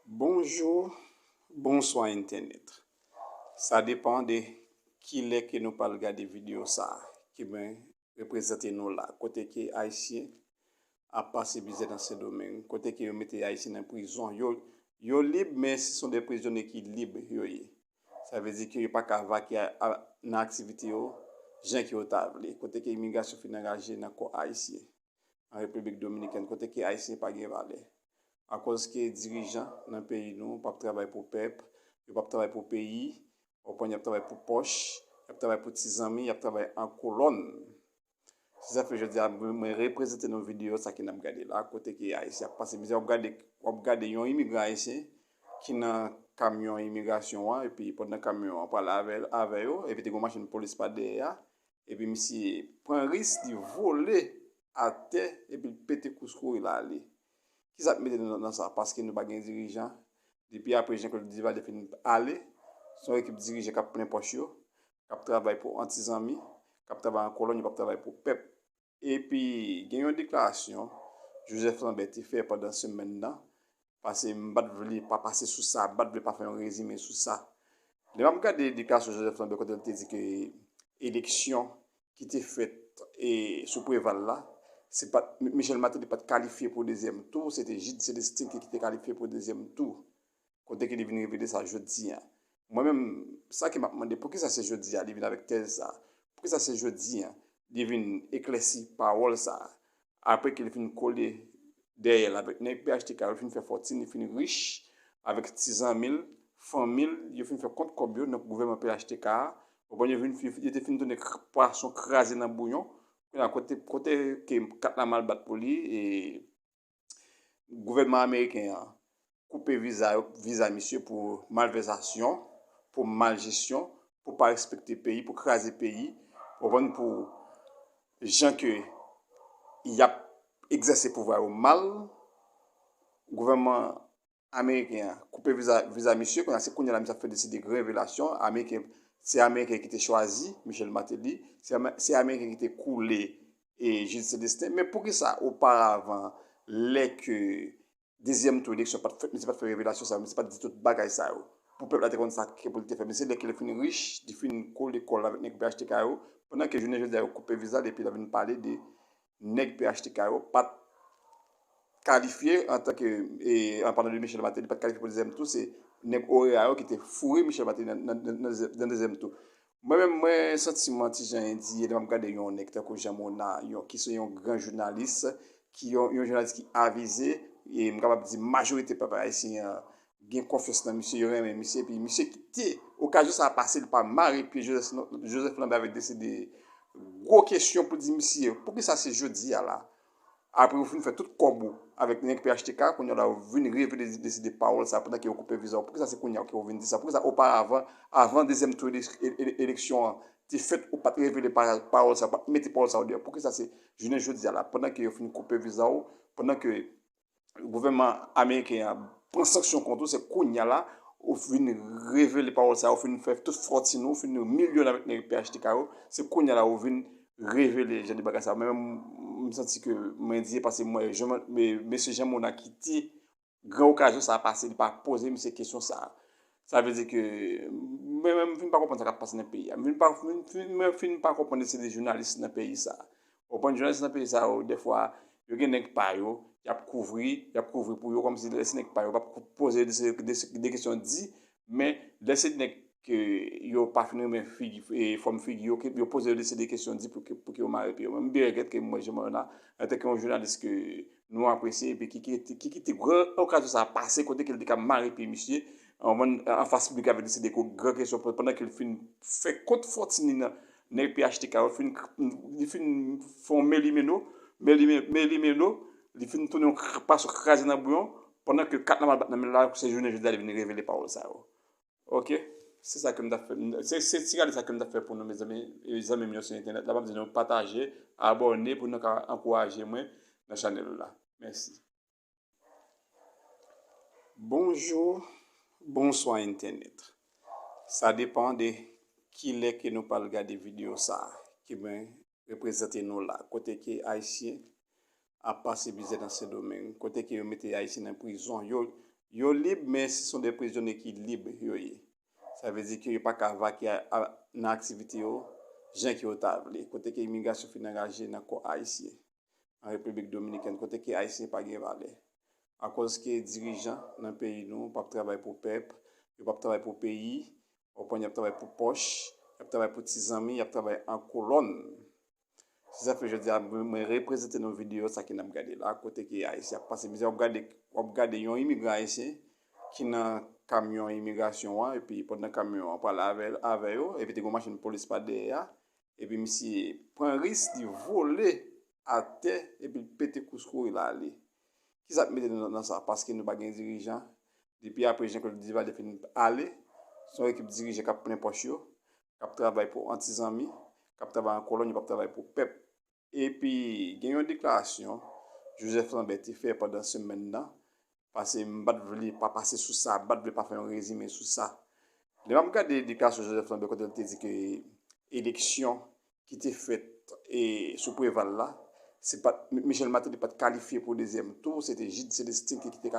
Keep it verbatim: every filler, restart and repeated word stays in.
Bonjou, bonswa entènèt. Sa depan de kilè ke nou pral gade videyo sa a, ki mwen reprezante nou la, kote ke Ayisyen ap pase mizè nan Sendomeng, kote ke yo mete Ayisyen nan prizon. Yo, yo lib, men se son de prizonye ki lib yo ye. Sa vle di ke yo pa ka vakye a, a, nan aktivite yo jan ke yo ta vle, kote ke imigrasyon fin anraje nan kò Ayisyen. An Repiblik Dominikèn, kote ke Ayisyen pa gen valè. Akoz ke dirijan nan peyi nou p ap travay pou pèp, yo p ap travay pou peyi, w konprann, y ap travay pou pòch, y ap travay pou ti zanmi, y ap travay an kolòn. Se sa k fè jodi a, mwen, mwen reprezante nou videyo sa ke n ap gade la, kote ke Ayisyen ap pase mizè. W ap gade, w ap gade yon imigran ayisyen ki nan kamyon imigrasyon an, epi pandan kamyon an pral avè, avè yo, epi te gen yon machin polis pa dèyè a, epi misye pran risk, li vole atè, epi l pete kous kouri l ale. Kisa k mete nou nan sa? Paske nou pa gen dirijan. Depi apre Jean Claude Duvalier fin ale, se yon ekip dirijan k ap plen pòch yo, k ap travay pou an ti zanmi, k ap travay an kolòn, yo p ap travay pou pèp. Epi, gen yon deklarasyon Joseph Lambert te fè pandan semèn nan, paske m pa t vle pa pase sou sa, m pa t vle pa fè yon rezime sou sa. Lè m ap gade deklarasyon Joseph Lambert kote l te di ke eleksyon ki te fèt, e, sou Preval la, se pa t, Michel Martelly pa t kalifye pou dezyèm tou, se te Jude Célestin ki, ki te kalifye pou dezyèm tou. Kote ke li vin revele sa jodi a. Mwen menm, sa ke m ap mande, poukisa se jodi a li vin avèk tèz sa? Poukisa se jodi a li vin eklèsi pawòl sa? Apre ke li fin kole dèyè l avèk nèg P H T K, li fin fè fòtin, li fin rich avèk ti zanmi l, fanmi l, yo fin fè kont kòb yo nan gouvènman P H T K a. Ou konprann, yo vin, yo te fin tounen pwason kraze nan bouyon. Kounye a, kote, kote ke kat la mal bat pou li, e gouvènman ameriken an koupe viza yo, viza misye pou malvèzasyon, pou maljesyon, pou pa respekte peyi, pou kraze peyi, ou konprann, pou jan ke y ap egzèse pouvwa yo mal, gouvènman ameriken an koupe viza, viza misye, kounye a se kounye a la misye ap fè deside gran revelasyon, ameriken, se ameriken ki te chwazi Michel Martelly, se, se ameriken ki te koule e Jude Célestin. Men poukisa oparavan, lè ke dezyèm tou eleksyon pa t fèt, misye pa t fè revelasyon sa yo, misye pa t di tout bagay sa yo pou pèp la te konn sa ke pou l te fè. Men se lè ke li fin rich, li fin kole kò l avèk nèg P H T K yo, pandan ke jounen jodi a yo koupe viza l epi l ap vin pale de nèg P H T K yo pa t kalifye antanke, e, an palan de Michel Martelly, pa t kalifye pou dezyèm tou, se nèg OEA yo ki te foure Michel Martelly nan, nan, nan, nan dezyèm tou. Mwen menm, mwen santi mwen ti jan endiye lè m ap gade yon nèg tankou Jean Mona, yon, ki se yon gran jounalis, ki yon, yon jounalis ki avize, e m kapab di majorite pèp ayisyen an gen konfyans nan misye, yo renmen misye, epi misye kite okazyon sa a pase, li pa mare pye Joseph, Joseph Lambert avèk deside gwo kesyon pou di misye, poukisa se jodi a la? Apre ou fin fè tout kòb ou avèk nèg P H T K, kounye a la ou vin revele deside pawòl sa pandan ke yo koupe viza w. Poukisa se kounye a ke ou vin di sa? Poukisa oparavan, avan dezyèm tou elek-, e-, e-, eleksyon an te fèt, ou pa t revele pa-, pawòl sa, ou pa t mete pawòl sa yo deyò? Poukisa se jounen jodi a la, pandan ke yo fin koupe viza w, pandan ke gouvènman ameriken an pran sanksyon kont ou, se kounye a la ou fin revele pawòl sa, ou fin fè tout fòtin ou, ou fin milyonè avèk nèg P H T K yo, se kounye a la ou vin revele jan de bagay sa. Men m, m santi ke mwen endiye paske m wè Jean, me-, mesye Jean Mona kite gran okazyon sa a pase, li pa poze misye kesyon sa a. Sa vle di ke mwen menm, m vin pa konprann sa k ap pase nan peyi a. M vin pa, m vin, mwen fin pa konprann se de jounalis nan peyi sa a. Ou konprann, jounalis nan peyi sa yo, dèfwa, yo gen nèg pa yo, y ap kouvri, y ap kouvri pou yo, kòmsi lè se nèg pa yo, p ap poze yo de, de, de kesyon di, men lè se nèg ke yo pa fin renmen figi, e, fòm figi yo, ke yo poze yo de, se de kesyon di pou ke, pou ke yo mare pye yo. Men m byen regrèt ke mwen, Jean Mona, antanke yon jounalis ke nou apresye, epi ki, ki, ki kite gran okazyon sa a pase, kote ke l te ka mare pye misye, an, an fas piblik avèk de, se de gran kesyon, pandan ke l fin fè kont fòtin li nan nèg P H T K yo, fin, li fin fè yon meli melo, meli me-, meli melo, li fin tounen yon kr-, pwason kraze nan bouyon, pandan ke kat la mal bat nan men l la, se jounen jodi a li vin revele pawòl sa yo. Oke? Se sa ke m t ap fè. Se, se ti rale sa ke m t ap fè pou nou, mezanmi, e zanmi m yo sou entènèt la. M ap di nou pataje, abòne pou nou ka ankouraje mwen nan chanèl la. Mèsi. Bonjou, bonswa entènèt. Sa depan de kilè ke nou pral gade videyo sa a, ke mwen reprezante nou la, kote ke Ayisyen ap pase mizè nan Sendomeng, kote ke yo mete Ayisyen nan prizon. Yo, Yo lib, men se son de prizonye ki lib yo ye. Sa vle di ke yo pa ka vakye a, a, nan aktivite yo jan ke yo ta vle. Kote ke imigrasyon fin angaje nan kò ayisyen an Repiblik Dominikèn, kote ke ayisyen pa gen valè. Akoz ke dirijan nan peyi nou p ap travay pou pèp, yo p ap travay pou peyi, w konprann, y ap travay pou pòch, y ap travay pou ti zanmi, y ap travay an kolòn. Se sa fè jodi a, mwen, mwen reprezante nan videyo sa ke n ap gade la, kote ke ayisyen ap pase mizè. W ap gade, w ap gade yon imigran ayisyen ki nan kamyon imigrasyon an, epi pandan kamyon an pral avè, avè yo, epi te gen yon machin polis pa dèyè a, epi misye pran risk, li vole atè, epi l pete kous kouri l ale. Kisa k mete nou nan sa? Paske nou pa gen dirijan. Depi apre Jean Claude Duvalier fin ale, se yon ekip dirijan k ap plen pòch yo, k ap travay pou an ti zanmi, k ap travay an kolòn, yo p ap travay pou pèp. Epi, gen yon deklarasyon Joseph Lambert te fè pandan semèn nan, paske m pa t vle pa pase sou sa, m pa t vle pa fè yon rezime sou sa. Lè m ap gade deklarasyon Joseph Lambert kote l te di ke eleksyon ki te fèt e, sou Preval la, se pa t, Michel Martelly pa t kalifye pou dezyèm tou, se te Jude Célestin ki, ki te kalifye.